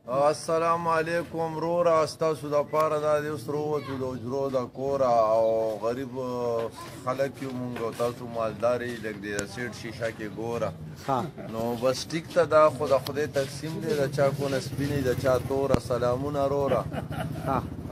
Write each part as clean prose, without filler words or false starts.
السلام علیکم وروره، ستاسو دپاره دا دی اوس راووتو د حجرو د کوره او غریب خلک یو مونږ او تاسو مالدار یئ، لږ دې د سیټ شیشه کې ګوره. نو بس ټیک ته دا خو د خدای تقسیم دی، د چا کونه سپینې د چا توره. سلامونه وروره.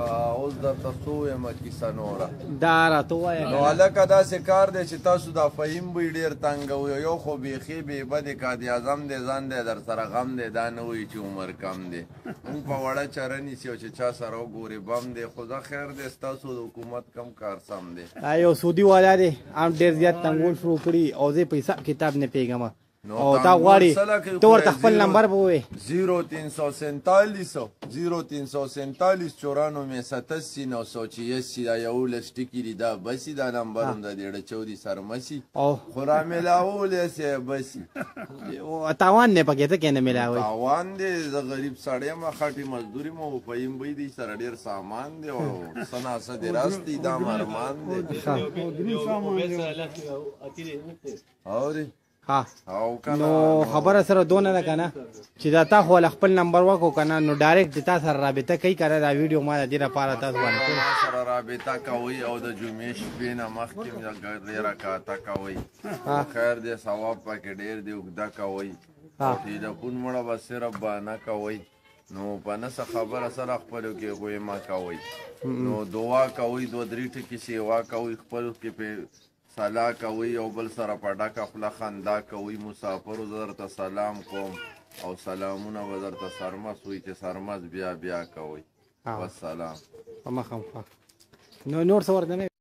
اوس درته څه ووایم کیسه نوره دا راته ووایه. نو هلکه داسې کار دی چې تاسو دا فهیم به ډېر تنګوئ، یو خو بیخي بې بدې قاضي اعظم دی، ځان دی در سره غم دی، دا نه وایي چې عمر کم دی، موږ په وړه چره نیسي او چې چا سره وګوري بم دی. خو زه خیر دی، ستاسو د حکومت کم کار سم دی. دا یو سعودي والا دی، هم ډېر زیات تنګول شروع کړي او زه په حساب کتاب نه پوهېږم. او تا غواړي ته ورته خپل نمبر به ووایې. 0347 0347 94 87 986. دا 11 ټکي دي، دا بسي دا نمبر هم د دې چودي سرمسي خو را ملاولی سي بسي. تاوان دی پکې، څه کې نه ملاوي؟ تاوان دی، زه غریب سړی یم، خټې مزدوري مو فهیم بی دی سره ډېر سامان دی او څه ناڅه دې راستي، دا مرمان دی. اوري ها نو خبره سره دونه ده کنه چې دا تا خو خپل نمبر وکړو کنه، نو ډایرکټ د تا سره رابطه کوي کنه. دا ویډیو ما د دې لپاره تاسو باندې سره رابطه کوي او د جمعې شپې نه مخکې درې رکعته کوي، خیر دی، ثواب پکې ډېر دی، اوږده کوي. ټیلیفون مړه به صرف بهانه کوي، نو په نسه خبره سره خپلو کې غویمه کوي، نو دعا کوي، دوه درې ټکي سیوا کوي، خپلو کې پې سلا کوي او بل سره په ډکه خوله خندا کوي. مسافرو زه درته سلام کوم او سلامونه به درته سرمست وي چې سرمست بیا بیا کوي. والسلام. په مخه مو ښه. نو نور څه ورته نه